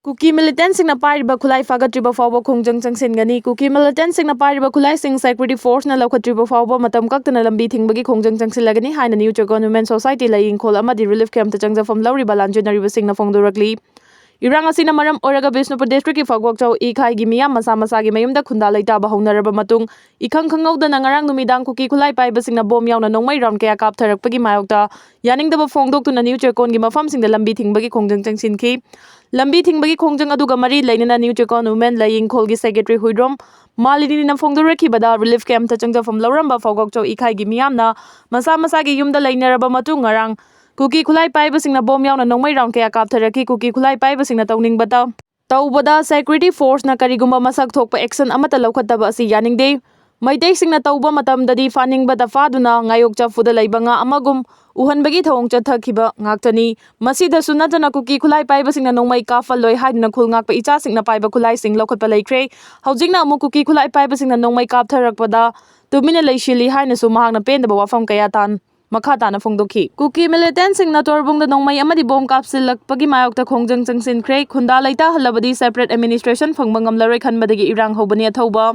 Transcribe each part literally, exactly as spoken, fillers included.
ꯀꯨꯀꯤ ꯃꯤꯂꯤꯇꯦꯟꯁꯤꯡꯅ ꯄꯥꯏꯔꯤꯕ ꯈꯨꯠꯂꯥꯏ ꯐꯥꯒꯠꯇ꯭ꯔꯤꯕ ꯐꯥꯎꯕ ꯈꯣꯡꯖꯪ ꯆꯪꯁꯤꯟꯒꯅꯤ꯫ ꯀꯨꯀꯤ ꯃꯤꯂꯤꯇꯦꯟꯁꯤꯡꯅ ꯄꯥꯏꯔꯤꯕ ꯈꯨꯠꯂꯥꯏꯁꯤꯡ ꯁꯦꯀ꯭ꯌꯨꯔꯤꯇꯤ ꯐꯣꯔꯁꯅ ꯂꯧꯈꯠꯇ꯭ꯔꯤꯕ ꯐꯥꯎꯕ ꯃꯇꯝ ꯀꯛꯇꯅ ꯂꯝꯕꯤ ꯊꯤꯡꯕꯒꯤ ꯈꯣꯡꯖꯪ ꯆꯪꯁꯤꯜꯂꯒꯅꯤ ꯍꯥꯏꯅ ꯅ꯭ꯌꯨ ꯆꯦꯀꯣꯟ ꯋꯨꯃꯦꯟ ꯁꯣꯁꯥꯏꯇꯤ ꯂꯩ ꯏꯪꯈꯣꯜ ꯑꯃꯗꯤ ꯔꯤꯂꯤꯐ ꯀꯦꯝꯞꯇ ꯆꯪꯖꯐꯝ ꯂꯧꯔꯤꯕ ꯂꯥꯟꯖꯦꯟꯅꯔꯤꯕꯁꯤꯡꯅ ꯐꯣꯡꯗꯣꯔꯛꯂꯤ꯫ ꯏꯔꯥꯡ ꯑꯁꯤꯅ ꯃꯔꯝ ꯑꯣꯏꯔꯒ ꯕꯤꯁꯅꯨꯄꯨꯔ ꯗꯤꯁꯇ꯭ꯔꯤꯛꯀꯤ ꯐꯥꯒꯣꯛꯆꯧ ꯏꯈꯥꯏꯒꯤ ꯃꯤꯌꯥꯝ ꯃꯁꯥ ꯃꯁꯥꯒꯤ ꯃꯌꯨꯝꯗ ꯈꯨꯟꯗꯥ ꯂꯩꯇꯥꯕ ꯍꯧꯅꯔꯕ ꯃꯇꯨꯡ, ꯏꯈꯪ ꯈꯪꯍꯧꯗꯅ ꯉꯔꯥꯡ ꯅꯨꯃꯤꯗꯥꯡ ꯀꯨꯀꯤ ꯈꯨꯠꯂꯥꯏ ꯄꯥꯏꯕꯁꯤꯡꯅ ꯕꯣꯝ ꯌꯥꯎꯅ ꯅꯣꯡꯃꯩ ꯔꯥꯎꯟ ꯀꯌꯥ ꯀꯥꯞꯊꯔꯛꯄꯒꯤ ꯃꯥꯌꯣꯛꯇ ꯌꯥꯅꯤꯡꯗꯕ ꯐꯣꯡꯗꯣꯛꯇꯨꯅ ꯅ꯭ꯌꯨ ꯆꯦꯀꯣꯟꯒꯤ ꯃꯐꯝꯁꯤꯡꯗ ꯂꯝꯕꯤ ꯊꯤꯡꯕꯒꯤ ꯈꯣꯡꯖꯪ ꯆꯪꯁꯤꯟꯈꯤ꯫ ꯂꯝꯕꯤ ꯊꯤꯡꯕꯒꯤ ꯈꯣꯡꯖꯪ ꯑꯗꯨꯒ ꯃꯔꯤ ꯂꯩꯅꯅ ꯅ꯭ꯌꯨ ꯆꯦꯀꯣꯟ ꯋꯨꯃꯦꯟ ꯂꯩ ꯏꯪꯈꯣꯜꯒꯤ ꯁꯦꯀ꯭ꯔꯦꯇꯔꯤ ꯍꯨꯏꯗ꯭ꯔꯣꯝ ꯃꯥꯂꯤꯅꯤꯅ ꯐꯣꯡꯗꯣꯔꯛꯈꯤꯕꯗ, ꯔꯤꯂꯤꯐ ꯀꯦꯝꯞꯇ ꯆꯪꯖꯐꯝ ꯂꯧꯔꯝꯕ ꯐꯥꯎꯒꯣꯛꯆꯧ ꯏꯈꯥꯏꯒꯤ ꯃꯤꯌꯥꯝꯅ ꯃꯁꯥ ꯃꯁꯥꯒꯤ ꯌꯨꯝꯗ ꯂꯩꯅꯔꯕ ꯃꯇꯨꯡ, ꯉꯔꯥꯡ ꯀꯨꯀꯤ ꯈꯨꯠꯂꯥꯏ ꯄꯥꯏꯕꯁꯤꯡꯅ ꯕꯣꯝ ꯌꯥꯎꯅ ꯅꯣꯡꯃꯩ ꯔꯥꯎꯟ ꯀꯌꯥ ꯀꯥꯞꯊꯔꯛꯈꯤ꯫ ꯀꯨꯀꯤ ꯈꯨꯠꯂꯥꯏ ꯄꯥꯏꯕꯁꯤꯡꯅ ꯇꯧꯅꯤꯡꯕꯇ ꯇꯧꯕꯗ ꯁꯦꯀ꯭ꯌꯨꯔꯤꯇꯤ ꯐꯣꯔꯁꯅ ꯀꯔꯤꯒꯨꯝꯕ ꯃꯁꯛ ꯊꯣꯛꯄ ꯑꯦꯛꯁꯟ ꯑꯃꯠꯇ ꯂꯧꯈꯠꯇꯕ ꯑꯁꯤ ꯌꯥꯅꯤꯡꯗꯦ꯫ ꯃꯩꯇꯩꯁꯤꯡꯅ ꯇꯧꯕ ꯃꯇꯝꯗꯗꯤ ꯐꯥꯅꯤꯡꯕꯗ ꯐꯥꯗꯨꯅ ꯉꯥꯌꯣꯛ ꯆꯐꯨꯗ ꯂꯩꯕ ꯉꯥ ꯑꯃꯒꯨꯝ ꯎꯍꯟꯕꯒꯤ ꯊꯧꯑꯣꯡ ꯆꯠꯊꯈꯤꯕ ꯉꯥꯛꯇꯅꯤ꯫ ꯃꯁꯤꯗꯁꯨ ꯅꯠꯇꯅ ꯀꯨꯀꯤ ꯈꯨꯠꯂꯥꯏ ꯄꯥꯏꯕꯁꯤꯡꯅ ꯅꯣꯡꯃꯩ ꯀꯥꯞꯍꯜꯂꯣꯏ ꯍꯥꯏꯗꯨꯅ ꯈꯨꯜ ꯉꯥꯛꯄ ꯏꯆꯥꯁꯤꯡꯅ ꯄꯥꯏꯕ ꯈꯨꯠꯂꯥꯏꯁꯤꯡ ꯂꯧꯈꯠꯄ ꯂꯩꯈ꯭ꯔꯦ꯫ ꯍꯧꯖꯤꯛꯅ ꯑꯃꯨꯛ ꯀꯨꯀꯤ ꯈꯨꯠꯂꯥꯏ ꯄꯥꯏꯕꯁꯤꯡꯅ ꯅꯣꯡꯃꯩ ꯀꯥꯞꯊꯔꯛꯄꯗ ꯇꯨꯃꯤꯟꯅ ꯂꯩꯁꯤꯜꯂꯤ ꯍꯥꯏꯅꯁꯨ ꯃꯍꯥꯛꯅ ꯄꯦꯟꯗꯕ ꯋꯥꯐꯝ ꯀꯌꯥ ꯇꯥꯟ ꯃꯈꯥ ꯇꯥꯅ ꯐꯣꯡꯗꯣꯛꯈꯤ꯫ ꯀꯨꯀꯤ ꯃꯤꯂꯤꯇꯦꯟꯁꯤꯡꯅ ꯇꯣꯔꯕꯨꯡꯗ ꯅꯣꯡꯃꯩ ꯑꯃꯗꯤ ꯕꯣꯝ ꯀꯥꯞꯁꯤꯜꯂꯛꯄꯒꯤ ꯃꯥꯌꯣꯛꯇ ꯈꯣꯡꯖꯪ ꯆꯪꯁꯤꯟꯈ꯭ꯔꯦ꯫ ꯈꯨꯟꯗꯥ ꯂꯩꯇꯥꯍꯜꯂꯕꯗꯤ ꯁꯦꯄꯔꯦꯠ ꯑꯦꯗꯃꯤꯅꯤꯁꯇ꯭ꯔꯦꯁꯟ ꯐꯪꯕ ꯉꯝꯂꯔꯣꯏ ꯈꯟꯕꯗꯒꯤ ꯏꯔꯥꯡ ꯍꯧꯕꯅꯤ꯫ ꯑꯊꯧꯕ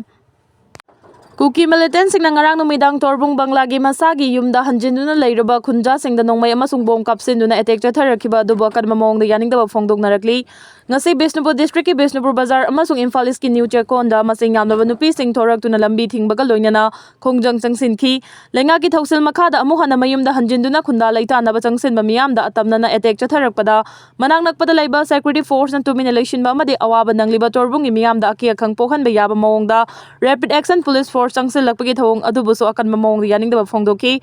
ꯀꯨꯀꯤ ꯃꯤꯂꯤꯇꯦꯟꯁꯤꯡꯅ ꯉꯔꯥꯡ ꯅꯨꯃꯤꯗꯥꯡ ꯇꯣꯔꯕꯨꯡ ꯕꯪꯂꯥꯒꯤ ꯃꯁꯥꯒꯤ ꯌꯨꯝꯗ ꯍꯟꯖꯤꯟꯗꯨꯅ ꯂꯩꯔꯕ ꯈꯨꯟꯖꯥꯁꯤꯡꯗ ꯅꯣꯡꯃꯩ ꯑꯃꯁꯨꯡ ꯕꯣꯝ ꯀꯥꯞꯁꯤꯟꯗꯨꯅ ꯑꯦꯇꯦꯛ ꯆꯠꯊꯔꯛꯈꯤꯕ ꯑꯗꯨꯕꯨ ꯑꯀꯟꯕ ꯃꯑꯣꯡꯗ ꯌꯥꯅꯤꯡꯗꯕ ꯐꯣꯡꯗꯣꯛꯅꯔꯛꯂꯤ꯫ ꯉꯁꯤ ꯕꯤꯁꯅꯨꯄꯨꯔ ꯗꯤꯁꯇ꯭ꯔꯤꯛꯀꯤ ꯕꯤꯁꯅꯨꯄꯨꯔ ꯕꯖꯥꯔ ꯑꯃꯁꯨꯡ ꯏꯝꯐꯥꯜ ꯏꯁꯀꯤ ꯅ꯭ꯌꯨ ꯆꯦꯛꯀꯣꯟꯗ ꯃꯁꯤꯡ ꯌꯥꯝꯂꯕ ꯅꯨꯄꯤꯁꯤꯡ ꯊꯣꯔꯛꯇꯨꯅ ꯂꯝꯕꯤ ꯊꯤꯡꯕꯒ ꯂꯣꯏꯅꯅ ꯈꯣꯡꯖꯪ ꯆꯪꯁꯤꯟꯈꯤ꯫ ꯂꯩꯉꯥꯛꯀꯤ ꯊꯧꯁꯤꯜ ꯃꯈꯥꯗ ꯑꯃꯨꯛ ꯍꯟꯅ ꯃꯌꯨꯝꯗ ꯍꯟꯖꯤꯟꯗꯨꯅ ꯈꯨꯟꯗꯥ ꯂꯩꯇꯥꯅꯕ ꯆꯪꯁꯤꯟꯕ ꯃꯤꯌꯥꯝꯗ ꯑꯇꯝꯅꯅ ꯑꯦꯇꯦꯛ ꯆꯠꯊꯔꯛꯄꯗ ꯃꯅꯥꯛ ꯅꯛꯄꯗ ꯂꯩꯕ ꯁꯦꯀ꯭ꯌꯨꯔꯤꯇꯤ ꯐꯣꯔꯁꯅ ꯇꯨꯃꯤꯟꯅ ꯂꯩꯁꯤꯟꯕ ꯑꯃꯗꯤ ꯑꯋꯥꯕ ꯅꯪꯂꯤꯕ ꯇꯣꯔꯕꯨꯡꯒꯤ ꯃꯤꯌꯥꯝꯗ ꯑꯀꯤ ꯑꯈꯪ ꯄꯣꯛꯍꯟꯕ ꯌꯥꯕ ꯃꯑꯣꯡꯗ ꯔꯦꯄꯤꯗ ꯑꯦꯛꯁꯟ ꯄꯨꯂꯤꯁ ꯐꯣꯔꯁ ꯆꯪꯁꯤꯜꯂꯛꯄꯒꯤ ꯊꯧꯑꯣꯡ ꯑꯗꯨꯕꯨꯁꯨ ꯑꯀꯟꯕ ꯃꯑꯣꯡꯗ ꯌꯥꯅꯤꯡꯗꯕ ꯐꯣꯡꯗꯣꯛꯈꯤ꯫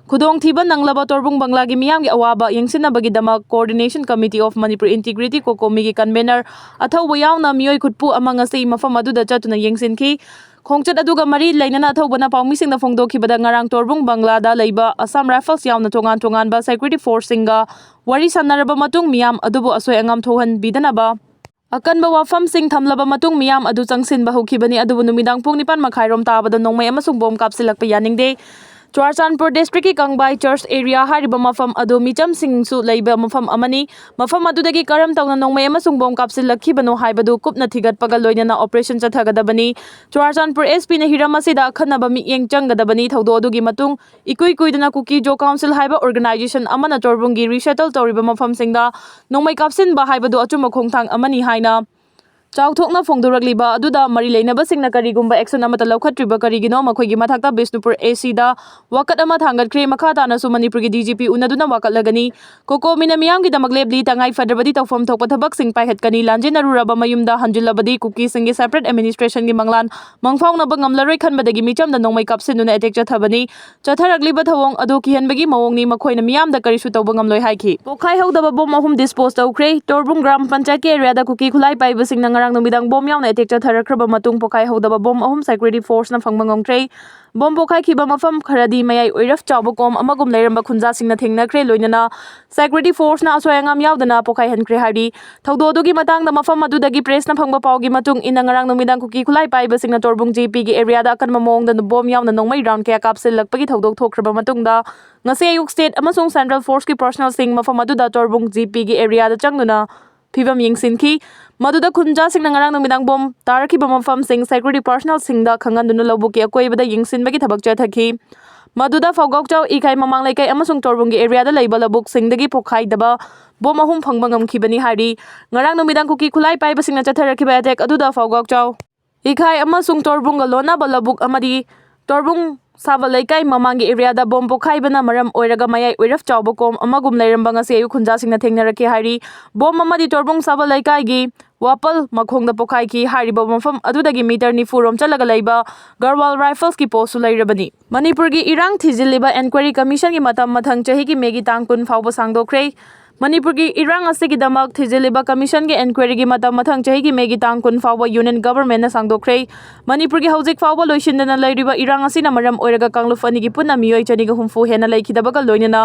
ꯈꯨꯗꯣꯡꯊꯤꯕ ꯅꯪꯂꯕ ꯇꯣꯔꯕꯨꯡ ꯕꯪꯂꯥꯒꯤ ꯃꯤꯌꯥꯝꯒꯤ ꯑꯋꯥꯕ ꯌꯦꯡꯁꯤꯟꯅꯕꯒꯤꯗꯃꯛ Coordination Committee of Manipur Integrity, ꯀꯣꯀꯣꯃꯤꯒꯤ ꯀꯟꯚꯦꯅꯔ ꯑꯊꯧꯕ ꯌꯥꯎꯅ ꯃꯤꯑꯣꯏ ꯈꯨꯠꯄꯨ ꯑꯃ ꯉꯁꯤ ꯃꯐꯝ ꯑꯗꯨꯗ ꯆꯠꯇꯨꯅ ꯌꯦꯡꯁꯤꯟꯈꯤ꯫ ꯈꯣꯡꯆꯠ ꯑꯗꯨꯒ ꯃꯔꯤ ꯂꯩꯅꯅ ꯑꯊꯧꯕꯅ ꯄꯥꯎꯃꯤꯁꯤꯡꯗ ꯐꯣꯡꯗꯣꯛꯈꯤꯕꯗ, ꯉꯔꯥꯡ ꯇꯣꯔꯕꯨꯡ ꯕꯪꯂꯥꯗ ꯂꯩꯕ ꯑꯁꯥꯝ ꯔꯥꯏꯐꯜꯁ ꯌꯥꯎꯅ ꯇꯣꯉꯥꯟ ꯇꯣꯉꯥꯟꯕ ꯁꯦꯀ꯭ꯌꯨꯔꯤꯇꯤ ꯐꯣꯔꯁꯁꯤꯡꯒ ꯋꯥꯔꯤ ꯁꯥꯟꯅꯔꯕ ꯃꯇꯨꯡ, ꯃꯤꯌꯥꯝ ꯑꯗꯨꯕꯨ ꯑꯁꯣꯏ ꯑꯉꯥꯝ ꯊꯣꯛꯍꯟꯕꯤꯗꯅꯕ ꯑꯀꯟꯕ ꯋꯥꯐꯝꯁꯤꯡ ꯊꯝꯂꯕ ꯃꯇꯨꯡ, ꯃꯤꯌꯥꯝ ꯑꯗꯨ ꯆꯪꯁꯤꯟꯕ ꯍꯧꯈꯤꯕꯅꯤ꯫ ꯑꯗꯨꯕꯨ ꯅꯨꯃꯤꯗꯥꯡ ꯄꯨꯡ ꯅꯤꯄꯥꯟ ꯃꯈꯥꯏꯔꯣꯝ ꯇꯥꯕꯗ ꯅꯣꯡꯃꯩ ꯑꯃꯁꯨꯡ ꯕꯣꯝ ꯀꯥꯞꯁꯤꯜꯂꯛꯄ ꯌꯥꯅꯤꯡꯗꯦ꯫ ꯆꯨꯔꯥꯆꯥꯟꯄꯨꯔ ꯗꯤꯁꯇ꯭ꯔꯤꯛꯀꯤ ꯀꯪꯕꯥꯏ ꯆꯔꯆ ꯑꯦꯔꯤꯌꯥ ꯍꯥꯏꯔꯤꯕ ꯃꯐꯝ ꯑꯗꯨ ꯃꯤꯆꯝꯁꯤꯡꯁꯨ ꯂꯩꯕ ꯃꯐꯝ ꯑꯃꯅꯤ꯫ ꯃꯐꯝ ꯑꯗꯨꯗꯒꯤ ꯀꯔꯝ ꯇꯧꯅ ꯅꯣꯡꯃꯩ ꯑꯃꯁꯨꯡ ꯕꯣꯝ ꯀꯥꯞꯁꯤꯜꯂꯛꯈꯤꯕꯅꯣ ꯍꯥꯏꯕꯗꯨ ꯀꯨꯞꯅ ꯊꯤꯒꯠꯄꯒ ꯂꯣꯏꯅꯅ ꯑꯣꯄꯔꯦꯁꯟ ꯆꯠꯊꯒꯗꯕꯅꯤ꯫ ꯆꯨꯔꯥꯆꯥꯟꯄꯨꯔ S P ꯅ ꯍꯤꯔꯝ ꯑꯁꯤꯗ ꯑꯈꯟꯅꯕ ꯃꯤꯠꯌꯦꯡ ꯆꯪꯒꯗꯕꯅꯤ꯫ ꯊꯧꯗꯣꯛ ꯑꯗꯨꯒꯤ ꯃꯇꯨꯡ ꯏꯀꯨꯏ ꯀꯨꯏꯗꯅ ꯀꯨꯀꯤ ꯖꯣ ꯀꯥꯎꯟꯁꯤꯜ ꯍꯥꯏꯕ ꯑꯣꯔꯒꯅꯥꯏꯖꯦꯁꯟ ꯑꯃꯅ ꯇꯣꯔꯕꯨꯡꯒꯤ ꯔꯤꯁꯦꯇꯜ ꯇꯧꯔꯤꯕ ꯃꯐꯝꯁꯤꯡꯗ ꯅꯣꯡꯃꯩ ꯀꯥꯞꯁꯤꯟꯕ ꯍꯥꯏꯕꯗꯨ ꯑꯆꯨꯝꯕ ꯈꯣꯡꯊꯥꯡ ꯑꯃꯅꯤ ꯍꯥꯏꯅ ꯆꯥꯎꯊꯣꯛꯅ ꯐꯣꯡꯗꯣꯔꯛꯂꯤꯕ ꯑꯗꯨꯗ ꯃꯔꯤ ꯂꯩꯅꯕꯁꯤꯡꯅ ꯀꯔꯤꯒꯨꯝꯕ ꯑꯦꯛꯁꯟ ꯑꯃꯠꯇ ꯂꯧꯈꯠꯇ꯭ꯔꯤꯕ ꯀꯔꯤꯒꯤꯅꯣ? ꯃꯈꯣꯏꯒꯤ ꯃꯊꯛꯇ ꯕꯤꯁꯅꯨꯄꯨꯔ A C ꯗ ꯋꯥꯀꯠ ꯑꯃ ꯊꯥꯡꯒꯠꯈ꯭ꯔꯦ꯫ ꯃꯈꯥ ꯇꯥꯅꯁꯨ ꯃꯅꯤꯄꯨꯔꯒꯤ D G P ꯎꯅꯗꯨꯅ ꯋꯥꯀꯠꯂꯒꯅꯤ꯫ ꯀꯣꯀꯣꯃꯤꯅ ꯃꯤꯌꯥꯝꯒꯤꯗꯃꯛ ꯂꯦꯞꯂꯤ꯫ ꯇꯉꯥꯏ ꯐꯗ꯭ꯔꯕꯗꯤ ꯇꯧꯐꯝ ꯊꯣꯛꯄ ꯊꯕꯛꯁꯤꯡ ꯄꯥꯏꯈꯠꯀꯅꯤ꯫ ꯂꯥꯟꯖꯦꯟꯅꯔꯨꯔꯕ ꯃꯌꯨꯝꯗ ꯍꯟꯖꯤꯜꯂꯕꯗꯤ ꯀꯨꯀꯤꯁꯤꯡꯒꯤ ꯁꯦꯄꯔꯦꯠ ꯑꯦꯗꯃꯤꯅꯤꯁꯇ꯭ꯔꯦꯁꯟꯒꯤ ꯃꯪꯂꯥꯟ ꯃꯪꯐꯥꯎꯅꯕ ꯉꯝꯂꯔꯣꯏ ꯈꯟꯕꯗꯒꯤ ꯃꯤꯆꯝꯗ ꯅꯣꯡꯃꯩ ꯀꯥꯞꯁꯤꯟꯗꯨꯅ ꯑꯦꯇꯦꯛ ꯆꯠꯊꯕꯅꯤ꯫ ꯆꯠꯊꯔꯛꯂꯤꯕ ꯊꯧꯑꯣꯡ ꯑꯗꯨ ꯀꯤꯍꯟꯕꯒꯤ ꯃꯑꯣꯡꯅꯤ꯫ ꯃꯈꯣꯏꯅ ꯃꯤꯌꯥꯝꯗ ꯀꯔꯤꯁꯨ ꯇꯧꯕ ꯉꯝꯂꯣꯏ ꯍꯥꯏꯈꯤ꯫ ꯄꯣꯈꯥꯏꯍꯧꯗꯕ ꯕꯣꯝ ꯑꯍꯨꯝ ꯗꯤꯁꯄꯣꯖ ꯇꯧꯈ꯭ꯔꯦ꯫ ꯇꯣꯔꯕꯨꯡ ꯒ꯭ꯔꯥꯝ ꯄꯟꯆꯥꯌꯠꯀꯤ ꯑꯦꯔꯤꯌꯥꯗ ꯀꯨꯀꯤ ꯈꯨꯠꯂꯥꯏ ꯄꯥꯏꯕꯁꯤꯡꯅ ꯉꯔꯥꯡ ꯅꯨꯃꯤꯗꯥꯡ ꯕꯣꯝ ꯌꯥꯎꯅ ꯑꯦꯇꯦꯛ ꯆꯠꯊꯔꯛꯈ꯭ꯔꯕ ꯃꯇꯨꯡ ꯄꯣꯈꯥꯏꯍꯧꯗꯕ ꯕꯣꯝ ꯑꯍꯨꯝ ꯁꯦꯀ꯭ꯌꯨꯔꯤꯇꯤ ꯐꯣꯔꯁꯅ ꯐꯪꯕ ꯉꯝꯈ꯭ꯔꯦ꯫ ꯕꯣꯝ ꯄꯣꯈꯥꯏꯈꯤꯕ ꯃꯐꯝ ꯈꯔꯗꯤ ꯃꯌꯥꯏ ꯑꯣꯏꯔꯞ ꯆꯥꯎꯕ ꯀꯣꯝ ꯑꯃꯒꯨꯝ ꯂꯩꯔꯝꯕ ꯈꯨꯟꯖꯥꯁꯤꯡꯅ ꯊꯦꯡꯅꯈ꯭ꯔꯦ꯫ ꯂꯣꯏꯅꯅ ꯁꯦꯀ꯭ꯌꯨꯔꯤꯇꯤ ꯐꯣꯔꯁꯅ ꯑꯁꯣꯏ ꯑꯉꯥꯝ ꯌꯥꯎꯗꯅ ꯄꯣꯈꯥꯏꯍꯟꯈ꯭ꯔꯦ ꯍꯥꯏꯔꯤ꯫ ꯊꯧꯗꯣꯛ ꯑꯗꯨꯒꯤ ꯃꯇꯥꯡꯗ ꯃꯐꯝ ꯑꯗꯨꯗꯒꯤ ꯄ꯭ꯔꯦꯁꯅ ꯐꯪꯕ ꯄꯥꯎꯒꯤ ꯃꯇꯨꯡ ꯏꯟꯅ ꯉꯔꯥꯡ ꯅꯨꯃꯤꯗꯥꯡ ꯀꯨꯀꯤ ꯈꯨꯠꯂꯥꯏ ꯄꯥꯏꯕꯁꯤꯡꯅ ꯇꯣꯔꯕꯨꯡ G P ꯒꯤ ꯑꯦꯔꯤꯌꯥꯗ ꯑꯀꯟꯕ ꯃꯑꯣꯡꯗ ꯕꯣꯝ ꯌꯥꯎꯅ ꯅꯣꯡꯃꯩ ꯔꯥꯎꯟ ꯀꯌꯥ ꯀꯥꯞꯁꯤꯜꯂꯛꯄꯒꯤ ꯊꯧꯗꯣꯛ ꯊꯣꯛꯈ꯭ꯔꯕ ꯃꯇꯨꯡꯗ ꯉꯁꯤ ꯑꯌꯨꯛ ꯁ꯭ꯇꯦꯠ ꯑꯃꯁꯨꯡ ꯁꯦꯟꯇ꯭ꯔꯦꯜ ꯐꯣꯔꯁꯀꯤ ꯄꯔꯁꯣꯅꯦꯜꯁꯤꯡ ꯃꯐꯝ ꯑꯗꯨꯗ ꯇꯣꯔꯕꯨꯡ G P ꯒꯤ ꯑꯦꯔꯤꯌꯥꯗ ꯆꯪꯗꯨꯅ ꯐꯤꯕꯝ ꯌꯦꯡꯁꯤꯟꯈꯤ꯫ ꯃꯗꯨꯗ ꯈꯨꯟꯖꯥꯁꯤꯡꯅ ꯉꯔꯥꯡ ꯅꯨꯃꯤꯗꯥꯡ ꯕꯣꯝ ꯇꯥꯔꯛꯈꯤꯕ ꯃꯐꯝꯁꯤꯡ ꯁꯦꯀ꯭ꯌꯨꯔꯤꯇꯤ ꯄꯔꯁꯣꯅꯦꯜꯁꯤꯡꯗ ꯈꯪꯍꯟꯗꯨꯅ ꯂꯧꯕꯨꯛꯀꯤ ꯑꯀꯣꯏꯕꯗ ꯌꯦꯡꯁꯤꯟꯕꯒꯤ ꯊꯕꯛ ꯆꯠꯊꯈꯤ꯫ ꯃꯗꯨꯗ ꯐꯥꯎꯒꯥꯎꯆꯥꯎ, ꯏꯈꯥꯏ ꯃꯃꯥꯡ ꯂꯩꯀꯥꯏ ꯑꯃꯁꯨꯡ ꯇꯣꯔꯕꯨꯡꯒꯤ ꯑꯦꯔꯤꯌꯥꯗ ꯂꯩꯕ ꯂꯧꯕꯨꯛꯁꯤꯡꯗꯒꯤ ꯄꯣꯈꯥꯏꯗꯕ ꯕꯣꯝ ꯑꯍꯨꯝ ꯐꯪꯕ ꯉꯝꯈꯤꯕꯅꯤ ꯍꯥꯏꯔꯤ꯫ ꯉꯔꯥꯡ ꯅꯨꯃꯤꯗꯥꯡ ꯀꯨꯀꯤ ꯈꯨꯠꯂꯥꯏ ꯄꯥꯏꯕꯁꯤꯡꯅ ꯆꯠꯊꯔꯛꯈꯤꯕ ꯑꯦꯇꯦꯛ ꯑꯗꯨꯗ ꯐꯥꯎꯒꯥꯎꯆꯥꯎ, ꯏꯈꯥꯏ ꯑꯃꯁꯨꯡ ꯇꯣꯔꯕꯨꯡꯒ ꯂꯣꯟꯅꯕ ꯂꯧꯕꯨꯛ ꯑꯃꯗꯤ ꯇꯣꯔꯕꯨꯡ ꯁꯥꯕ ꯂꯩꯀꯥꯏ ꯃꯃꯥꯡꯒꯤ ꯑꯦꯔꯤꯌꯥꯗ ꯕꯣꯝ ꯄꯣꯈꯥꯏꯕꯅ ꯃꯔꯝ ꯑꯣꯏꯔꯒ ꯃꯌꯥꯏ ꯑꯣꯏꯔꯞ ꯆꯥꯎꯕ ꯀꯣꯝ ꯑꯃꯒꯨꯝ ꯂꯩꯔꯝꯕ ꯉꯁꯤ ꯑꯌꯨꯛ ꯈꯨꯟꯖꯥꯁꯤꯡꯅ ꯊꯦꯡꯅꯔꯛꯈꯤ ꯍꯥꯏꯔꯤ꯫ ꯕꯣꯝ ꯑꯃꯗꯤ ꯇꯣꯔꯕꯨꯡ ꯁꯥꯕ ꯂꯩꯀꯥꯏꯒꯤ ꯋꯥꯄꯜ ꯃꯈꯣꯡꯗ ꯄꯣꯈꯥꯏꯈꯤ꯫ ꯍꯥꯏꯔꯤꯕ ꯃꯐꯝ ꯑꯗꯨꯗꯒꯤ ꯃꯤꯇꯔ ꯅꯤꯐꯨ ꯔꯣꯝ ꯆꯠꯂꯒ ꯂꯩꯕ ꯒꯔꯋꯥꯜ ꯔꯥꯏꯐꯜꯁꯀꯤ ꯄꯣꯁꯁꯨ ꯂꯩꯔꯕꯅꯤ꯫ ꯃꯅꯤꯄꯨꯔꯒꯤ ꯏꯔꯥꯡ ꯊꯤꯖꯤꯜꯂꯤꯕ ꯏꯟꯀ꯭ꯋꯥꯏꯔꯤ ꯀꯃꯤꯁꯟꯒꯤ ꯃꯇꯝ ꯃꯊꯪ ꯆꯍꯤꯒꯤ ꯃꯦꯒꯤ ꯇꯥꯡ ꯀꯨꯟ ꯐꯥꯎꯕ ꯁꯥꯡꯗꯣꯛꯈ꯭ꯔꯦ꯫ ꯃꯅꯤꯄꯨꯔꯒꯤ ꯏꯔꯥꯡ ꯑꯁꯤꯒꯤꯗꯃꯛ ꯊꯤꯖꯤꯜꯂꯤꯕ ꯀꯃꯤꯁꯟꯒꯤ ꯏꯟꯀ꯭ꯋꯥꯏꯔꯤꯒꯤ ꯃꯇꯝ ꯃꯊꯪ ꯆꯍꯤꯒꯤ ꯃꯦꯒꯤ ꯇꯥꯡ ꯀꯨꯟ ꯐꯥꯎꯕ ꯌꯨꯅꯤꯌꯟ ꯒꯚꯔꯟꯃꯦꯟꯠꯅ ꯁꯥꯡꯗꯣꯛꯈ꯭ꯔꯦ꯫ ꯃꯅꯤꯄꯨꯔꯒꯤ ꯍꯧꯖꯤꯛ ꯐꯥꯎꯕ ꯂꯣꯏꯁꯤꯟꯗꯅ ꯂꯩꯔꯤꯕ ꯏꯔꯥꯡ ꯑꯁꯤꯅ ꯃꯔꯝ ꯑꯣꯏꯔꯒ ꯀꯥꯡꯂꯨꯞ ꯑꯅꯤꯒꯤ ꯄꯨꯟꯅ ꯃꯤꯑꯣꯏ ꯆꯅꯤꯒ ꯍꯨꯝꯐꯨ ꯍꯦꯟꯅ ꯂꯩꯈꯤꯗꯕꯒ ꯂꯣꯏꯅꯅ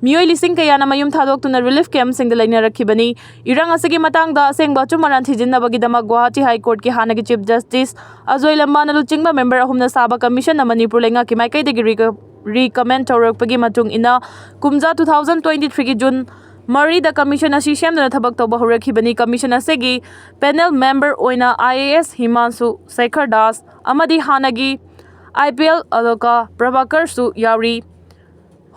ꯃꯤꯑꯣꯏ ꯂꯤꯁꯤꯡ ꯀꯌꯥꯅ ꯃꯌꯨꯝ ꯊꯥꯗꯣꯛꯇꯨꯅ ꯔꯤꯂꯤꯐ ꯀꯦꯝꯞꯁꯤꯡꯗ ꯂꯩꯅꯔꯛꯈꯤꯕꯅꯤ꯫ ꯏꯔꯥꯡ ꯑꯁꯤꯒꯤ ꯃꯇꯥꯡꯗ ꯑꯁꯦꯡꯕ ꯑꯆꯨꯝ ꯑꯔꯥꯟ ꯊꯤꯖꯤꯟꯅꯕꯒꯤꯗꯃꯛ ꯒꯨꯋꯥꯍꯥꯇꯤ ꯍꯥꯏ ꯀꯣꯔꯠꯀꯤ ꯍꯥꯟꯅꯒꯤ ꯆꯤꯐ ꯖꯁꯇꯤꯁ ꯑꯖꯣꯏ ꯂꯝꯕꯥꯅ ꯂꯨꯆꯤꯡꯕ ꯃꯦꯝꯕꯔ ꯑꯍꯨꯝꯅ ꯁꯥꯕ ꯀꯃꯤꯁꯟꯅ ꯃꯅꯤꯄꯨꯔ ꯂꯩꯉꯥꯛꯀꯤ ꯃꯥꯏꯀꯩꯗꯒꯤ ꯔꯤꯀ-, recommend ꯇꯧꯔꯛꯄꯒꯤ ꯃꯇꯨꯡ ꯏꯟꯅ ꯀꯨꯝꯖꯥ two thousand twenty three ꯒꯤ June ꯃꯔꯤꯗ commission ꯑꯁꯤ ꯁꯦꯝꯗꯨꯅ ꯊꯕꯛ ꯇꯧꯕ ꯍꯧꯔꯛꯈꯤꯕꯅꯤ꯫ Commission ꯑꯁꯤꯒꯤ panel member ꯑꯣꯏꯅ I A S Himanshu Shekhar Das ꯑꯃꯗꯤ ꯍꯥꯟꯅꯒꯤ I P S Aloka Prabhakar ꯁꯨ ꯌꯥꯎꯔꯤ꯫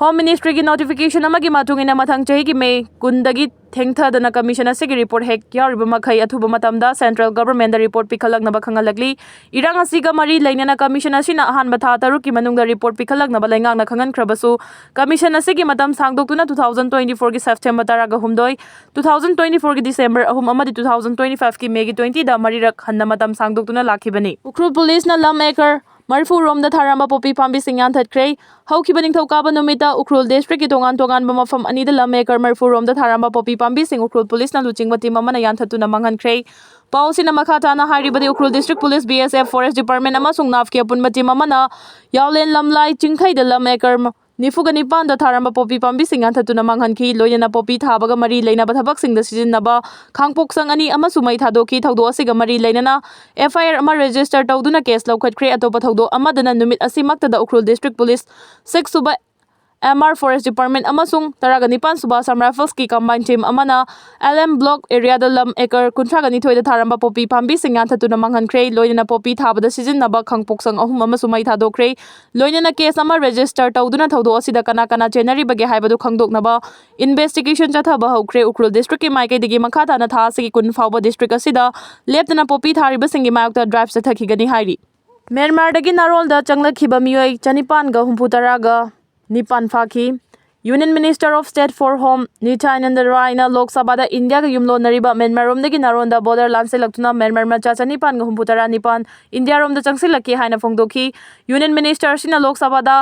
Home Ministry ꯒꯤ notification ꯑꯃꯒꯤ ꯃꯇꯨꯡ ꯏꯟꯅ ꯃꯊꯪ ꯆꯍꯤꯒꯤ May ꯀꯨꯟꯗꯒꯤ ꯊꯦꯡꯊꯗꯅ commission ꯑꯁꯤꯒꯤ report ꯍꯦꯛ ꯌꯥꯎꯔꯤꯕ ꯃꯈꯩ ꯑꯊꯨꯕ ꯃꯇꯝꯗ central government ꯗ report ꯄꯤꯈꯠꯂꯛꯅꯕ ꯈꯪꯍꯜꯂꯛꯂꯤ꯫ ꯏꯔꯥꯡ ꯑꯁꯤꯒ ꯃꯔꯤ ꯂꯩꯅꯅ commission ꯑꯁꯤꯅ ꯑꯍꯥꯟꯕ ꯊꯥ ꯇꯔꯨꯛꯀꯤ ꯃꯅꯨꯡꯗ report ꯄꯤꯈꯠꯂꯛꯅꯕ ꯂꯩꯉꯥꯛꯅ ꯈꯪꯍꯟꯈ꯭ꯔꯕꯁꯨ, commission ꯑꯁꯤꯒꯤ ꯃꯇꯝ ꯁꯥꯡꯗꯣꯛꯇꯨꯅ two thousand twenty four ꯒꯤ September ꯇꯔꯥꯒ ꯍꯨꯝꯗꯣꯏ, two thousand twenty four ꯒꯤ December ꯑꯍꯨꯝ ꯑꯃꯗꯤ two thousand twenty five ꯀꯤ May ꯒꯤ twenty ꯗ ꯃꯔꯤꯔꯛ ꯍꯟꯅ ꯃꯇꯝ ꯁꯥꯡꯗꯣꯛꯇꯨꯅ ꯂꯥꯛꯈꯤꯕꯅꯤ꯫ ꯎꯈ꯭ꯔꯨꯜ ꯄꯨꯂꯤꯁꯅ ꯂꯝ acre ꯃꯔꯤꯐꯨ ꯔꯣꯝꯗ ꯊꯥꯔꯝꯕ ꯄꯣꯄꯤ ꯄꯥꯝꯕꯤꯁꯤꯡ ꯌꯥꯟꯊꯠꯈ꯭ꯔꯦ꯫ ꯍꯧꯈꯤꯕ ꯅꯤꯡꯊꯧꯀꯥꯕ ꯅꯨꯃꯤꯠꯇ ꯎꯈ꯭ꯔꯨꯜ district ꯀꯤ ꯇꯣꯉꯥꯟ ꯇꯣꯉꯥꯟꯕ ꯃꯐꯝ ꯑꯅꯤꯗ ꯂꯝ acre ꯃꯔꯤꯐꯨ ꯔꯣꯝꯗ ꯊꯥꯔꯝꯕ ꯄꯣꯄꯤ ꯄꯥꯝꯕꯤꯁꯤꯡ ꯎꯈ꯭ꯔꯨꯜ ꯄꯨꯂꯤꯁꯅ ꯂꯨꯆꯤꯡꯕ team ꯑꯃꯅ ꯌꯥꯟꯊꯠꯇꯨꯅ ꯃꯥꯡꯍꯟꯈ꯭ꯔꯦ꯫ ꯄꯥꯎ ꯑꯁꯤꯅ ꯃꯈꯥ ꯇꯥꯅ ꯍꯥꯏꯔꯤꯕꯗꯤ, Ukhrul district police, B S F, forest department ꯑꯃꯁꯨꯡ NAFF ꯀꯤ ꯑꯄꯨꯟꯕ team ꯑꯃꯅ ꯌꯥꯎꯂꯦꯟ ꯂꯝꯂꯥꯏ ꯆꯤꯡꯈꯩꯗ ꯂꯝ acre ꯅꯤꯐꯨꯒ ꯅꯤꯄꯥꯟꯗ ꯊꯥꯔꯝꯕ ꯄꯣꯄꯤ ꯄꯥꯝꯕꯤꯁꯤꯡ ꯌꯥꯟꯊꯠꯇꯨꯅ ꯃꯥꯡꯍꯟꯈꯤ꯫ ꯂꯣꯏꯅꯅ ꯄꯣꯄꯤ ꯊꯥꯕꯒ ꯃꯔꯤ ꯂꯩꯅꯕ ꯊꯕꯛꯁꯤꯡꯗ ꯁꯤꯖꯤꯟꯅꯕ ꯈꯥꯡꯄꯣꯛꯁꯪ ꯑꯅꯤ ꯑꯃꯁꯨ ꯃꯩ ꯊꯥꯗꯣꯛꯈꯤ꯫ ꯊꯧꯗꯣꯛ ꯑꯁꯤꯒ ꯃꯔꯤ ꯂꯩꯅꯅ F I R ꯑꯃ register ꯇꯧꯗꯨꯅ case ꯂꯧꯈꯠꯈ꯭ꯔꯦ꯫ ꯑꯇꯣꯞꯄ ꯊꯧꯗꯣꯛ ꯑꯃꯗꯅ ꯅꯨꯃꯤꯠ ꯑꯁꯤꯃꯛꯇꯗ ꯎꯈ꯭ꯔꯨꯜ district police, six ꯁꯨꯕ M R forest department ꯑꯃꯁꯨꯡ ꯇꯔꯥꯒ ꯅꯤꯄꯥꯟ ꯁꯨꯕ Assam Rifles ꯀꯤ combined team ꯑꯃꯅ L M block area ꯗ ꯂꯝ acre ꯀꯨꯟꯊ꯭ꯔꯥꯒ ꯅꯤꯊꯣꯏꯗ ꯊꯥꯔꯝꯕ ꯄꯣꯄꯤ ꯄꯥꯝꯕꯤꯁꯤꯡ ꯌꯥꯟꯊꯠꯇꯨꯅ ꯃꯥꯡꯍꯟꯈ꯭ꯔꯦ꯫ ꯂꯣꯏꯅꯅ ꯄꯣꯄꯤ ꯊꯥꯕꯗ ꯁꯤꯖꯤꯟꯅꯕ ꯈꯥꯡꯄꯣꯛꯁꯪ ꯑꯍꯨꯝ ꯑꯃꯁꯨ ꯃꯩ ꯊꯥꯗꯣꯛꯈ꯭ꯔꯦ꯫ ꯂꯣꯏꯅꯅ case ꯑꯃ register ꯇꯧꯗꯨꯅ ꯊꯧꯗꯣꯛ ꯑꯁꯤꯗ ꯀꯅꯥ ꯀꯅꯥ ꯆꯦꯟꯅꯔꯤꯕꯒꯦ ꯍꯥꯏꯕꯗꯨ ꯈꯪꯗꯣꯛꯅꯕ investigation ꯆꯠꯊꯕ ꯍꯧꯈ꯭ꯔꯦ꯫ ꯎꯈ꯭ꯔꯨꯜ district ꯀꯤ ꯃꯥꯏꯀꯩꯗꯒꯤ ꯃꯈꯥ ꯇꯥꯅ ꯊꯥ ꯑꯁꯤꯒꯤ ꯀꯨꯟ ꯐꯥꯎꯕ district ꯑꯁꯤꯗ ꯂꯦꯞꯇꯅ ꯄꯣꯄꯤ ꯊꯥꯔꯤꯕꯁꯤꯡꯒꯤ ꯃꯥꯌꯣꯛꯇ drive ꯆꯠꯊꯈꯤꯒꯅꯤ ꯍꯥꯏꯔꯤ꯫ ꯃ꯭ꯌꯥꯟꯃꯥꯔꯗꯒꯤ ꯅꯥꯔꯣꯜꯗ ꯆꯪꯂꯛꯈꯤꯕ ꯃꯤꯑꯣꯏ ꯆꯅꯤꯄꯥꯟꯒ ꯍꯨꯝꯐꯨ ꯇꯔꯥꯒ ꯅꯤꯄꯥꯟ ꯐꯥꯈꯤ꯫ Union Minister of State for Home ꯅꯤꯇ꯭ꯌꯥꯅꯟꯗ ꯔꯥꯏꯅ ꯂꯣꯛ ꯁꯚꯥꯗ ꯏꯟꯗꯤꯌꯥꯒ ꯌꯨꯝꯂꯣꯟꯅꯔꯤꯕ ꯃ꯭ꯌꯥꯟꯃꯥꯔꯔꯣꯝꯗꯒꯤ ꯅꯥꯔꯣꯟꯗ border ꯂꯥꯟꯁꯤꯜꯂꯛꯇꯨꯅ ꯃ꯭ꯌꯥꯟꯃꯥꯔ ꯃꯆꯥ ꯆꯅꯤꯄꯥꯟꯒ ꯍꯨꯝꯐꯨ ꯇꯔꯥ ꯅꯤꯄꯥꯟ ꯏꯟꯗꯤꯌꯥꯔꯣꯝꯗ ꯆꯪꯁꯤꯜꯂꯛꯈꯤ ꯍꯥꯏꯅ ꯐꯣꯡꯗꯣꯛꯈꯤ꯫ Union Minister ꯑꯁꯤꯅ ꯂꯣꯛ ꯁꯚꯥꯗ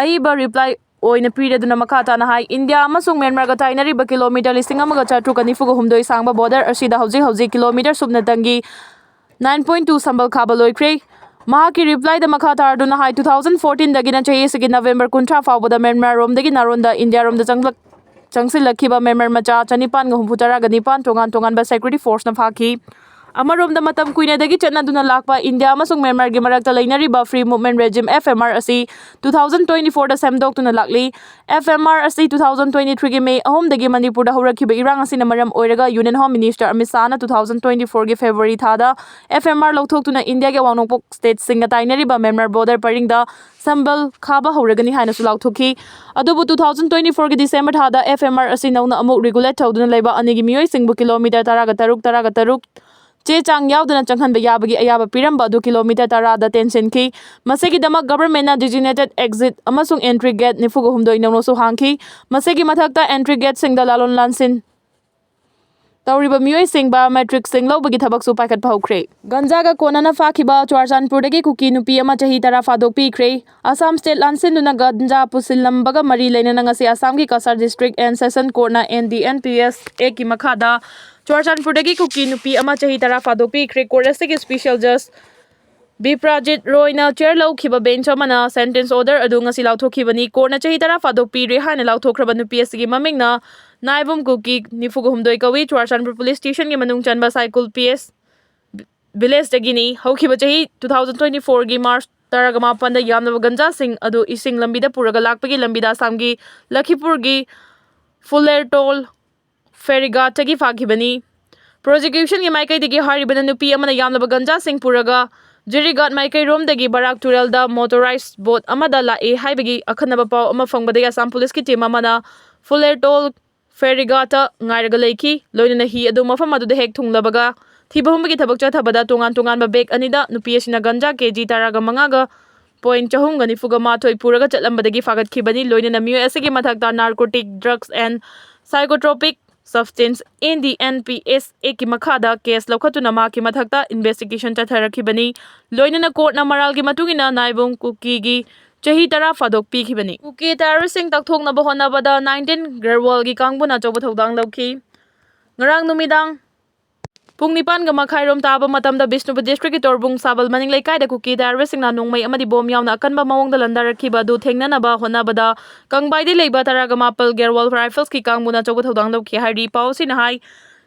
ꯑꯏꯕ reply ꯑꯣꯏꯅ ꯄꯤꯔꯗꯨꯅ ꯃꯈꯥ ꯇꯥꯅ ꯍꯥꯏ, ꯏꯟꯗꯤꯌꯥ ꯑꯃꯁꯨꯡ ꯃ꯭ꯌꯥꯟꯃꯥꯔꯒ ꯇꯥꯏꯅꯔꯤꯕ kilometre ꯂꯤꯁꯤꯡ ꯑꯃꯒ ꯆꯥꯇ꯭ꯔꯨꯛꯀ ꯅꯤꯐꯨꯒ ꯍꯨꯝꯗꯣꯏ ꯁꯥꯡꯕ border ꯑꯁꯤꯗ ꯍꯧꯖꯤꯛ ꯍꯧꯖꯤꯛ kilometre ꯁꯨꯞꯅꯇꯪꯒꯤ nine point two ꯁꯝꯕꯜ ꯈꯥꯕ ꯂꯣꯏꯈ꯭ꯔꯦ꯫ ꯃꯍꯥꯛꯀꯤ reply ꯗ ꯃꯈꯥ ꯇꯥꯔꯗꯨꯅ ꯍꯥꯏ, two thousand fourteen ꯗꯒꯤꯅ ꯆꯍꯤ ꯑꯁꯤꯒꯤ November ꯀꯨꯟꯊ꯭ꯔꯥ ꯐꯥꯎꯕꯗ ꯃ꯭ꯌꯥꯟꯃꯥꯔꯔꯣꯝꯗꯒꯤ ꯅꯥꯔꯣꯟꯗ ꯏꯟꯗꯤꯌꯥꯔꯣꯝꯗ ꯆꯪꯂꯛ-, ꯆꯪꯁꯤꯜꯂꯛꯈꯤꯕ ꯃ꯭ꯌꯥꯟꯃꯥꯔ ꯃꯆꯥ ꯆꯅꯤꯄꯥꯟꯒ ꯍꯨꯝꯐꯨ ꯇꯔꯥꯒ ꯅꯤꯄꯥꯟ ꯇꯣꯉꯥꯟ ꯇꯣꯉꯥꯟꯕ security force ꯅ ꯐꯥꯈꯤ꯫ ꯑꯃꯔꯣꯝꯗ, ꯃꯇꯝ ꯀꯨꯏꯅꯗꯒꯤ ꯆꯠꯅꯗꯨꯅ ꯂꯥꯛꯄ ꯏꯟꯗꯤꯌꯥ ꯑꯃꯁꯨꯡ ꯃ꯭ꯌꯥꯟꯃꯥꯔꯒꯤ ꯃꯔꯛꯇ ꯂꯩꯅꯔꯤꯕ Free Movement Regime, F M R, ꯑꯁꯤ two thousand twenty fourꯗ ꯁꯦꯝꯗꯣꯛꯇꯨꯅ ꯂꯥꯛꯂꯤ꯫ F M R ꯑꯁꯤ two thousand twenty threeꯒꯤ ꯃꯦ ꯑꯍꯨꯝꯗꯒꯤ ꯃꯅꯤꯄꯨꯔꯗ ꯍꯧꯔꯛꯈꯤꯕ ꯏꯔꯥꯡ ꯑꯁꯤꯅ ꯃꯔꯝ ꯑꯣꯏꯔꯒ Union Home Minister Amit ꯁꯥꯍꯅ two thousand twenty fourꯒꯤ February ꯊꯥꯗ F M R ꯂꯧꯊꯣꯛꯇꯨꯅ ꯏꯟꯗꯤꯌꯥꯒꯤ ꯑꯋꯥꯡ ꯅꯣꯡꯄꯣꯛ stateꯁꯤꯡꯒ ꯇꯥꯏꯅꯔꯤꯕ ꯃ꯭ꯌꯥꯟꯃꯥꯔ border ꯄꯔꯤꯡꯗ ꯁꯝꯕꯜ ꯈꯥꯕ ꯍꯧꯔꯒꯅꯤ ꯍꯥꯏꯅꯁꯨ ꯂꯥꯎꯊꯣꯛꯈꯤ꯫ ꯑꯗꯨꯕꯨ two thousand twenty fourꯒꯤ December ꯊꯥꯗ F M R ꯑꯁꯤ ꯅꯧꯅ ꯑꯃꯨꯛ regulate ꯇꯧꯗꯨꯅ ꯂꯩꯕ ꯑꯅꯤꯒꯤ ꯃꯤꯑꯣꯏꯁꯤꯡꯕꯨ ꯀꯤꯂꯣꯃꯤꯇꯔ ꯇꯔꯥꯒ ꯇꯔꯨꯛ, ꯇꯔꯥꯒ ꯇꯔꯨꯛ ꯆꯦ ꯆꯥꯡ ꯌꯥꯎꯗꯅ ꯆꯪꯍꯟꯕ ꯌꯥꯕꯒꯤ ꯑꯌꯥꯕ ꯄꯤꯔꯝꯕ ꯑꯗꯨ ꯀꯤꯂꯣꯃꯤꯇꯔ ꯇꯔꯥꯗ ꯇꯦꯟꯁꯤꯟꯈꯤ꯫ ꯃꯁꯤꯒꯤꯗꯃꯛ governmentꯅ designated exit ꯑꯃꯁꯨꯡ entry gate ꯅꯤꯐꯨꯒ ꯍꯨꯝꯗꯣꯏ ꯅꯧꯅꯁꯨ ꯍꯥꯡꯈꯤ꯫ ꯃꯁꯤꯒꯤ ꯃꯊꯛꯇ entry gateꯁꯤꯡꯗ ꯂꯥꯂꯣꯟ ꯂꯥꯟꯁꯤꯟ ꯇꯧꯔꯤꯕ ꯃꯤꯑꯣꯏꯁꯤꯡ biometricꯁꯤꯡ ꯂꯧꯕꯒꯤ ꯊꯕꯛꯁꯨ ꯄꯥꯏꯈꯠꯄ ꯍꯧꯈ꯭ꯔꯦ꯫ ꯒꯟꯖꯥꯒ ꯀꯣꯟꯅꯅ ꯐꯥꯈꯤꯕ ꯆꯨꯔꯆꯥꯟꯄꯨꯔꯗꯒꯤ ꯀꯨꯀꯤ ꯅꯨꯄꯤ ꯑꯃ ꯆꯍꯤ ꯇꯔꯥ ꯐꯥꯗꯣꯛꯄꯤꯈ꯭ꯔꯦ꯫ ꯑꯁꯥꯝ state ꯂꯥꯟꯁꯤꯟꯗꯨꯅ ꯒꯟꯖꯥ ꯄꯨꯁꯤꯜꯂꯝꯕꯒ ꯃꯔꯤ ꯂꯩꯅꯅ ꯉꯁꯤ ꯑꯁꯥꯝꯒꯤ Cachar district and session courtꯅ N D N P S Actꯀꯤ ꯃꯈꯥꯗ ꯆꯨꯔꯆꯥꯟꯄꯨꯔꯗꯒꯤ ꯀꯨꯀꯤ ꯅꯨꯄꯤ ꯑꯃ ꯆꯍꯤ ꯇꯔꯥ ꯐꯥꯗꯣꯛꯄꯤꯈ꯭ꯔꯦ꯫ Court ꯑꯁꯤꯒꯤ special judge ꯕꯤꯄ꯭ꯔꯥꯖꯤꯠ ꯔꯣꯏꯅ chair ꯂꯧꯈꯤꯕ bench ꯑꯃꯅ sentence order ꯑꯗꯨ ꯉꯁꯤ ꯂꯥꯎꯊꯣꯛꯈꯤꯕꯅꯤ꯫ Courtꯅ ꯆꯍꯤ ꯇꯔꯥ ꯐꯥꯗꯣꯛꯄꯤꯔꯦ ꯍꯥꯏꯅ ꯂꯥꯎꯊꯣꯛꯈ꯭ꯔꯕ ꯅꯨꯄꯤ ꯑꯁꯤꯒꯤ ꯃꯃꯤꯡꯅ ꯅꯥꯏꯕꯨꯝ ꯀꯨꯀꯤ, ꯅꯤꯐꯨꯒ ꯍꯨꯝꯗꯣꯏ ꯀꯧꯏ꯫ ꯆꯨꯔꯆꯥꯟꯄꯨꯔ police stationꯒꯤ ꯃꯅꯨꯡ ꯆꯟꯕ ꯁꯥꯏꯀꯨꯜ P S villageꯇꯒꯤꯅꯤ꯫ ꯍꯧꯈꯤꯕ ꯆꯍꯤ two thousand twenty fourꯒꯤ March ꯇꯔꯥꯒ ꯃꯥꯄꯟꯗ ꯌꯥꯝꯂꯕ ꯒꯟꯖꯥꯁꯤꯡ ꯑꯗꯨ ꯏꯁꯤꯡ ꯂꯝꯕꯤꯗ ꯄꯨꯔꯒ ꯂꯥꯛꯄꯒꯤ ꯂꯝꯕꯤꯗ ꯑꯁꯥꯝꯒꯤ ꯂꯈꯤꯄꯨꯔꯒꯤ ꯐꯨꯂꯦꯔꯇꯣꯜ ferry ghattꯒꯤ ꯐꯥꯈꯤꯕꯅꯤ꯫ Prosecutionꯒꯤ ꯃꯥꯏꯀꯩꯗꯒꯤ ꯍꯥꯏꯔꯤꯕꯅ ꯅꯨꯄꯤ ꯑꯃꯅ ꯌꯥꯝꯂꯕ ꯒꯟꯖꯥꯁꯤꯡ ꯄꯨꯔꯒ ꯖꯤꯔꯤꯒꯥꯠ ꯃꯥꯏꯀꯩꯔꯣꯝꯗꯒꯤ ꯕꯔꯥꯛ ꯇꯨꯔꯦꯜꯗ motorized boat ꯑꯃꯗ ꯂꯥꯛꯑꯦ ꯍꯥꯏꯕꯒꯤ ꯑꯈꯟꯅꯕ ꯄꯥꯎ ꯑꯃ ꯐꯪꯕꯗꯒꯤ ꯑꯁꯥꯝ policeꯀꯤ team ꯑꯃꯅ ꯐꯨꯂꯦꯔꯇꯣꯜ ferry ghattꯇ ꯉꯥꯏꯔꯒ ꯂꯩꯈꯤ꯫ ꯂꯣꯏꯅꯅ ꯍꯤ ꯑꯗꯨ ꯃꯐꯝ ꯑꯗꯨꯗ ꯍꯦꯛ ꯊꯨꯡꯂꯕꯒ ꯊꯤꯕ ꯍꯨꯝꯕꯒꯤ ꯊꯕꯛ ꯆꯠꯊꯕꯗ ꯇꯣꯉꯥꯟ ꯇꯣꯉꯥꯟꯕ bag ꯑꯅꯤꯗ ꯅꯨꯄꯤ ꯑꯁꯤꯅ ꯒꯟꯖꯥ K G ꯇꯔꯥꯒ ꯃꯉꯥꯒ point ꯆꯍꯨꯝꯒ ꯅꯤꯐꯨꯒ ꯃꯥꯊꯣꯏ ꯄꯨꯔꯒ ꯆꯠꯂꯝꯕꯗꯒꯤ ꯐꯥꯒꯠꯈꯤꯕꯅꯤ꯫ ꯂꯣꯏꯅꯅ ꯃꯤꯑꯣꯏ ꯑꯁꯤꯒꯤ ꯃꯊꯛꯇ Narcotic Drugs and Psychotropic Substance, N D N P S Actꯀꯤ ꯃꯈꯥꯗ case ꯂꯧꯈꯠꯇꯨꯅ ꯃꯍꯥꯛꯀꯤ ꯃꯊꯛꯇ investigation ꯆꯠꯊꯔꯛꯈꯤꯕꯅꯤ꯫ ꯂꯣꯏꯅꯅ courtꯅ ꯃꯔꯥꯜꯒꯤ ꯃꯇꯨꯡ ꯏꯟꯅ ꯅꯥꯏꯕꯨꯡ ꯀꯨꯀꯤꯒꯤ ꯆꯍꯤ ꯇꯔꯥ ꯐꯥꯗꯣꯛ ꯄꯤꯈꯤꯕꯅꯤ꯫ ꯀꯨꯀꯤ terroristꯁꯤꯡ ꯇꯛꯊꯣꯛꯅꯕ ꯍꯣꯠꯅꯕꯗ nineteen Garhwalꯒꯤ ꯀꯥꯡꯕꯨꯅ ꯑꯆꯧꯕ ꯊꯧꯗꯥꯡ ꯂꯧꯈꯤ꯫ ꯉꯔꯥꯡ ꯅꯨꯃꯤꯗꯥꯡ ꯄꯨꯡ ꯅꯤꯄꯥꯟꯒ ꯃꯈꯥꯏꯔꯣꯝ ꯇꯥꯕ ꯃꯇꯝꯗ ꯕꯤꯁꯅꯨꯄꯨꯔ districtꯀꯤ ꯇꯣꯔꯕꯨꯡ ꯁꯥꯕꯜ ꯃꯅꯤꯡ ꯂꯩꯀꯥꯏꯗ ꯀꯨꯀꯤ terroristꯁꯤꯡꯅ ꯅꯣꯡꯃꯩ ꯑꯃꯗꯤ bomb ꯌꯥꯎꯅ ꯑꯀꯟꯕ ꯃꯑꯣꯡꯗ ꯂꯟꯗꯥꯔꯛꯈꯤꯕ ꯑꯗꯨ ꯊꯦꯡꯅꯅꯕ ꯍꯣꯠꯅꯕꯗ ꯀꯪꯕꯥꯏꯗꯒꯤ ꯂꯩꯕ ꯇꯔꯥꯒ ꯃꯥꯄꯜ Garhwal Riflesꯀꯤ ꯀꯥꯡꯕꯨꯅ ꯑꯆꯧꯕ ꯊꯧꯗꯥꯡ ꯂꯧꯈꯤ ꯍꯥꯏꯔꯤ꯫ ꯄꯥꯎ ꯑꯁꯤꯅ ꯍꯥꯏ,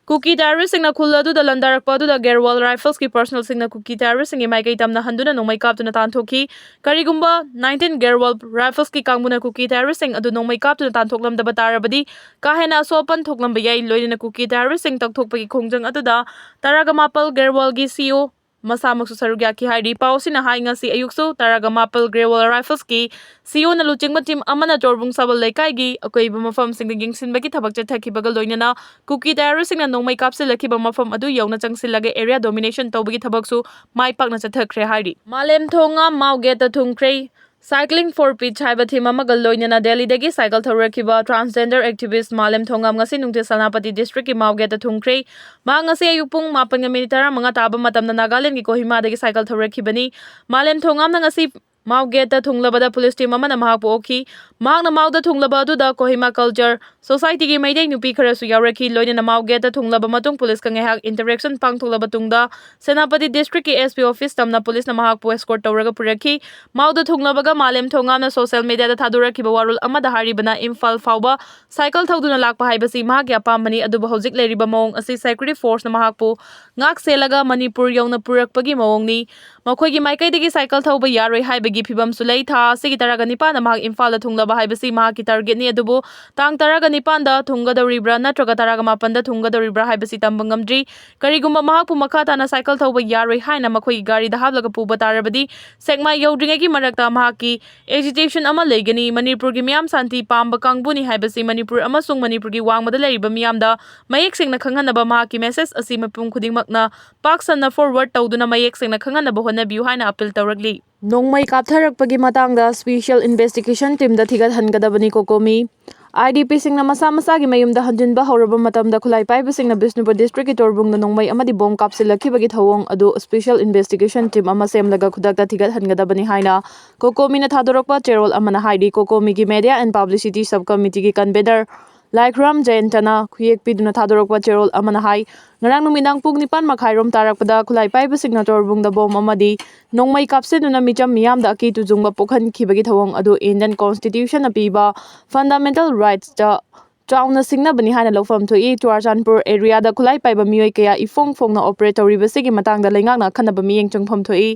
ꯀꯨꯀꯤ terroristꯁꯤꯡꯅ ꯈꯨꯜ ꯑꯗꯨꯗ ꯂꯥꯟꯗꯥꯔꯛꯄ ꯑꯗꯨꯗ ꯒꯦꯔꯋꯥꯜ Riflesꯀꯤ personnelꯁꯤꯡꯅ ꯀꯨꯀꯤ terroristꯁꯤꯡꯒꯤ ꯃꯥꯏꯀꯩ ꯇꯝꯅ ꯍꯟꯗꯨꯅ ꯅꯣꯡꯃꯩ ꯀꯥꯞꯇꯨꯅ ꯇꯥꯟꯊꯣꯛꯈꯤ꯫ ꯀꯔꯤꯒꯨꯝꯕ nineteen ꯒꯦꯔꯋꯥꯜ Riflesꯀꯤ ꯀꯥꯡꯕꯨꯅ ꯀꯨꯀꯤ terroristꯁꯤꯡ ꯑꯗꯨ ꯅꯣꯡꯃꯩ ꯀꯥꯞꯇꯨꯅ ꯇꯥꯟꯊꯣꯛꯂꯝꯗꯕ ꯇꯥꯔꯕꯗꯤ ꯀꯥ ꯍꯦꯟꯅ ꯑꯁꯣꯛ ꯑꯄꯟ ꯊꯣꯛꯂꯝꯕ ꯌꯥꯏ꯫ ꯂꯣꯏꯅꯅ ꯀꯨꯀꯤ terroristꯁꯤꯡ ꯇꯛꯊꯣꯛꯄꯒꯤ ꯈꯣꯡꯖꯪ ꯑꯗꯨꯗ ꯇꯔꯥꯒ ꯃꯥꯄꯜ ꯒꯦꯔꯋꯥꯜꯒꯤ CEO ꯃꯁꯥꯃꯛꯁꯨ ꯁꯔꯨꯛ ꯌꯥꯈꯤ ꯍꯥꯏꯔꯤ꯫ ꯄꯥꯎ ꯑꯁꯤꯅ ꯍꯥꯏ, ꯉꯁꯤ ꯑꯌꯨꯛꯁꯨ ꯇꯔꯥꯒ ꯃꯥꯄꯜ ꯒ꯭ꯔꯦꯋꯥꯜ ꯔꯥꯏꯐꯜꯁꯀꯤ CEOꯅ ꯂꯨꯆꯤꯡꯕ team ꯑꯃꯅ ꯆꯣꯔꯕꯨꯡ ꯁꯕꯜ ꯂꯩꯀꯥꯏꯒꯤ ꯑꯀꯣꯏꯕ ꯃꯐꯝꯁꯤꯡꯗ ꯌꯦꯡꯁꯤꯟꯕꯒꯤ ꯊꯕꯛ ꯆꯠꯊꯈꯤꯕꯒ ꯂꯣꯏꯅꯅ ꯀꯨꯀꯤ terroristꯁꯤꯡꯅ ꯅꯣꯡꯃꯩ ꯀꯥꯞꯁꯤꯜꯂꯛꯈꯤꯕ ꯃꯐꯝ ꯑꯗꯨ ꯌꯧꯅ ꯆꯪꯁꯤꯜꯂꯒ area domination ꯇꯧꯕꯒꯤ ꯊꯕꯛꯁꯨ ꯃꯥꯏ ꯄꯥꯛꯅ ꯆꯠꯊꯈ꯭ꯔꯦ ꯍꯥꯏꯔꯤ꯫ ꯃꯥꯂꯦꯝ ꯊꯣꯡꯉꯥꯝ Mao Gateꯇ ꯊꯨꯡꯈ꯭ꯔꯦ꯫ Cycling for Peace ꯍꯥꯏꯕ theme ꯑꯃꯒ ꯂꯣꯏꯅꯅ ꯗꯦꯜꯂꯤꯗꯒꯤ cycle ꯊꯧꯔꯛꯈꯤꯕ transgender activist ꯃꯥꯂꯦꯝ ꯊꯣꯡꯉꯥꯝ ꯉꯁꯤ ꯅꯨꯡꯊꯤꯜ ꯁꯦꯅꯥꯄꯇꯤ districtꯀꯤ Mao Gateꯇ ꯊꯨꯡꯈ꯭ꯔꯦ꯫ ꯃꯍꯥꯛ ꯉꯁꯤ ꯑꯌꯨꯛ ꯄꯨꯡ ꯃꯥꯄꯟꯒ minute ꯇꯔꯥꯃꯉꯥ ꯇꯥꯕ ꯃꯇꯝꯗ ꯅꯥꯒꯥꯂꯦꯟꯗꯒꯤ ꯀꯣꯍꯤꯃꯥꯗꯒꯤ cycle ꯊꯧꯔꯛꯈꯤꯕꯅꯤ꯫ ꯃꯥꯂꯦꯝ ꯊꯣꯡꯉꯥꯝꯅ ꯉꯁꯤ Mao Gateꯇ ꯊꯨꯡꯂꯕꯗ police team ꯑꯃꯅ ꯃꯍꯥꯛꯄꯨ ꯑꯣꯛꯈꯤ꯫ ꯃꯍꯥꯛꯅ Maoꯗ ꯊꯨꯡꯂꯕ ꯑꯗꯨꯗ Kohima Culture Societyꯒꯤ ꯃꯩꯇꯩ ꯅꯨꯄꯤ ꯈꯔꯁꯨ ꯌꯥꯎꯔꯛꯈꯤ꯫ ꯂꯣꯏꯅꯅ Mao Gateꯇ ꯊꯨꯡꯂꯕ ꯃꯇꯨꯡ policeꯀ ꯉꯥꯏꯍꯥꯛ interaction ꯄꯥꯡꯊꯣꯛꯂꯕ ꯇꯨꯡꯗ ꯁꯦꯅꯥꯄꯇꯤ districtꯀꯤ SP office ꯇꯝꯅ policeꯅ ꯃꯍꯥꯛꯄꯨ escort ꯇꯧꯔꯒ ꯄꯨꯔꯛꯈꯤ꯫ Maoꯗ ꯊꯨꯡꯂꯕꯒ ꯃꯥꯂꯦꯝ ꯊꯣꯡꯉꯥꯝꯅ social mediaꯗ ꯊꯥꯗꯣꯔꯛꯈꯤꯕ ꯋꯥꯔꯣꯜ ꯑꯃꯗ ꯍꯥꯏꯔꯤꯕꯅ ꯏꯝꯐꯥꯜ ꯐꯥꯎꯕ cycle ꯊꯧꯗꯨꯅ ꯂꯥꯛꯄ ꯍꯥꯏꯕꯁꯤ ꯃꯍꯥꯛꯀꯤ ꯑꯄꯥꯝꯕꯅꯤ, ꯑꯗꯨꯕꯨ ꯍꯧꯖꯤꯛ ꯂꯩꯔꯤꯕ ꯃꯑꯣꯡ ꯑꯁꯤ security forceꯅ ꯃꯍꯥꯛꯄꯨ ꯉꯥꯛ ꯁꯦꯜꯂꯒ ꯃꯅꯤꯄꯨꯔ ꯌꯧꯅ ꯄꯨꯔꯛꯄꯒꯤ ꯃꯑꯣꯡꯅꯤ꯫ ꯃꯈꯣꯏꯒꯤ ꯃꯥꯏꯀꯩꯗꯒꯤ cycle ꯊꯧꯕ ꯌꯥꯔꯣꯏ ꯍꯥꯏꯕꯒꯤ ꯐꯤꯕꯝꯁꯨ ꯂꯩ꯫ ꯊꯥ ꯑꯁꯤꯒꯤ ꯇꯔꯥꯒ ꯅꯤꯄꯥꯟꯗ ꯃꯍꯥꯛ ꯏꯝꯐꯥꯜꯗ ꯊꯨꯡꯂꯕ ꯍꯥꯏꯕꯁꯤ ꯃꯍꯥꯛꯀꯤ targetꯅꯤ, ꯑꯗꯨꯕꯨ ꯇꯥꯡ ꯇꯔꯥꯒ ꯅꯤꯄꯥꯟꯗ ꯊꯨꯡꯒꯗꯧꯔꯤꯕ꯭ꯔꯥ ꯅꯠꯇ꯭ꯔꯒ ꯇꯔꯥꯒ ꯃꯥꯄꯟꯗ ꯊꯨꯡꯒꯗꯧꯔꯤꯕ꯭ꯔꯥ ꯍꯥꯏꯕꯁꯤ ꯇꯝꯕ ꯉꯝꯗ꯭ꯔꯤ꯫ ꯀꯔꯤꯒꯨꯝꯕ ꯃꯍꯥꯛꯄꯨ ꯃꯈꯥ ꯇꯥꯅ cycle ꯊꯧꯕ ꯌꯥꯔꯣꯏ ꯍꯥꯏꯅ ꯃꯈꯣꯏꯒꯤ ꯒꯥꯔꯤꯗ ꯍꯥꯞꯂꯒ ꯄꯨꯕ ꯇꯥꯔꯕꯗꯤ ꯁꯦꯛꯃꯥꯏ ꯌꯧꯗ꯭ꯔꯤꯉꯩꯒꯤ ꯃꯔꯛꯇ ꯃꯍꯥꯛꯀꯤ agitation ꯑꯃ ꯂꯩꯒꯅꯤ꯫ ꯃꯅꯤꯄꯨꯔꯒꯤ ꯃꯤꯌꯥꯝ ꯁꯥꯟꯇꯤ ꯄꯥꯝꯕ ꯀꯥꯡꯕꯨꯅꯤ ꯍꯥꯏꯕꯁꯤ ꯃꯅꯤꯄꯨꯔ ꯑꯃꯁꯨꯡ ꯃꯅꯤꯄꯨꯔꯒꯤ ꯋꯥꯡꯃꯗ ꯂꯩꯔꯤꯕ ꯃꯤꯌꯥꯝꯗ ꯃꯌꯦꯛ ꯁꯦꯡꯅ ꯈꯪꯍꯟꯅꯕ ꯃꯍꯥꯛꯀꯤ message ꯑꯁꯤ ꯃꯤꯄꯨꯝ ꯈꯨꯗꯤꯡꯃꯛꯅ ꯄꯥꯛ ꯁꯟꯅ forward ꯇꯧꯗꯨꯅ ꯃꯌꯦꯛ ꯁꯦꯡꯅ ꯈꯪꯍꯟꯅꯕ ꯍꯣꯠꯅꯕꯤꯌꯨ ꯍꯥꯏꯅ appeal ꯇꯧꯔꯛꯂꯤ꯫ ꯅꯣꯡꯃꯩ ꯀꯥꯞꯊꯔꯛꯄꯒꯤ ꯃꯇꯥꯡꯗ special investigation teamꯗ ꯊꯤꯒꯠꯍꯟꯒꯗꯕꯅꯤ꯫ COCOMI꯫ IDPꯁꯤꯡꯅ ꯃꯁꯥ ꯃꯁꯥꯒꯤ ꯃꯌꯨꯝꯗ ꯍꯟꯖꯤꯟꯕ ꯍꯧꯔꯕ ꯃꯇꯝꯗ ꯈꯨꯠꯂꯥꯏ ꯄꯥꯏꯕꯁꯤꯡꯅ ꯕꯤꯁꯅꯨꯄꯨꯔ districtꯀꯤ ꯇꯣꯔꯕꯨꯡꯗ ꯅꯣꯡꯃꯩ ꯑꯃꯗꯤ bomb ꯀꯥꯞꯁꯤꯜꯂꯛꯈꯤꯕꯒꯤ ꯊꯧꯑꯣꯡ ꯑꯗꯨ special investigation team ꯑꯃ ꯁꯦꯝꯂꯒ ꯈꯨꯗꯛꯇ ꯊꯤꯒꯠꯍꯟꯒꯗꯕꯅꯤ ꯍꯥꯏꯅ COCOMIꯅ ꯊꯥꯗꯣꯔꯛꯄ ꯆꯦꯔꯣꯜ ꯑꯃꯅ ꯍꯥꯏꯔꯤ꯫ COCOMIꯒꯤ Media and Publicity Sub Committeeꯒꯤ convener ꯂꯥꯏꯈꯨꯔꯥꯝ ꯖꯌꯟꯇꯅ ꯈꯨꯌꯦꯛ ꯄꯤꯗꯨꯅ ꯊꯥꯗꯣꯔꯛꯄ ꯆꯦꯔꯣꯜ ꯑꯃꯅ ꯍꯥꯏ, ꯉꯔꯥꯡ ꯅꯨꯃꯤꯗꯥꯡ ꯄꯨꯡ ꯅꯤꯄꯥꯟ ꯃꯈꯥꯏꯔꯣꯝ ꯇꯥꯔꯛꯄꯗ ꯈꯨꯠꯂꯥꯏ ꯄꯥꯏꯕꯁꯤꯡꯅ ꯇꯣꯔꯕꯨꯡꯗ bomb ꯑꯃꯗꯤ ꯅꯣꯡꯃꯩ ꯀꯥꯞꯁꯤꯟꯗꯨꯅ ꯃꯤꯆꯝ ꯃꯤꯌꯥꯝꯗ ꯑꯀꯤ ꯇꯨꯖꯨꯡꯕ ꯄꯣꯛꯍꯟꯈꯤꯕꯒꯤ ꯊꯧꯑꯣꯡ ꯑꯗꯨ Indian Constitutionꯅ ꯄꯤꯕ fundamental rightsꯇ ꯆꯥꯎꯅ ꯁꯤꯡꯅꯕꯅꯤ ꯍꯥꯏꯅ ꯂꯧꯐꯝ ꯊꯣꯛꯏ꯫ ꯆꯨꯔꯥꯆꯥꯟꯄꯨꯔ ꯑꯦꯔꯤꯌꯥꯗ ꯈꯨꯠꯂꯥꯏ ꯄꯥꯏꯕ ꯃꯤꯑꯣꯏ ꯀꯌꯥ ꯏꯐꯣꯡ ꯐꯣꯡꯅ ꯑꯣꯄꯔꯦꯠ ꯇꯧꯔꯤꯕꯁꯤꯒꯤ ꯃꯇꯥꯡꯗ ꯂꯩꯉꯥꯛꯅ ꯑꯈꯟꯅꯕ ꯃꯤꯠꯌꯦꯡ ꯆꯪꯐꯝ ꯊꯣꯛꯏ꯫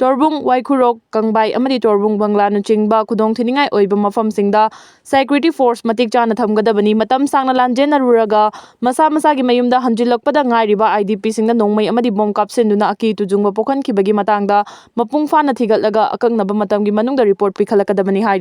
ꯇꯣꯔꯕꯨꯡ, ꯋꯥꯏꯈꯨꯔꯣꯛ, ꯀꯪꯕꯥꯏ ꯑꯃꯗꯤ ꯇꯣꯔꯕꯨꯡ ꯕꯪꯂꯥꯅꯆꯤꯡꯕ ꯈꯨꯗꯣꯡꯊꯤꯅꯤꯡꯉꯥꯏ ꯑꯣꯏꯕ ꯃꯐꯝꯁꯤꯡꯗ ꯁꯦꯀ꯭ꯌꯨꯔꯤꯇꯤ ꯐꯣꯔꯁ ꯃꯇꯤꯛ ꯆꯥꯅ ꯊꯝꯒꯗꯕꯅꯤ꯫ ꯃꯇꯝ ꯁꯥꯡꯅ ꯂꯥꯟꯖꯦꯟꯅꯔꯨꯔꯒ ꯃꯁꯥ ꯃꯁꯥꯒꯤ ꯃꯌꯨꯝꯗ ꯍꯟꯖꯤꯜꯂꯛꯄꯗ ꯉꯥꯏꯔꯤꯕ IDPꯁꯤꯡꯅ ꯅꯣꯡꯃꯩ ꯑꯃꯗꯤ ꯕꯣꯝ ꯀꯥꯞꯁꯤꯟꯗꯨꯅ ꯑꯀꯤ ꯇꯨꯖꯨꯡꯕ ꯄꯣꯛꯍꯟꯈꯤꯕꯒꯤ ꯃꯇꯥꯡꯗ ꯃꯄꯨꯡ ꯐꯥꯅ ꯊꯤꯒꯠꯂꯒ ꯑꯀꯛꯅꯕ ꯃꯇꯝꯒꯤ ꯃꯅꯨꯡꯗ ꯔꯤꯄꯣꯔꯠ ꯄꯤꯈꯠꯂꯛꯀꯗꯕꯅꯤ ꯍꯥꯏꯔꯤ꯫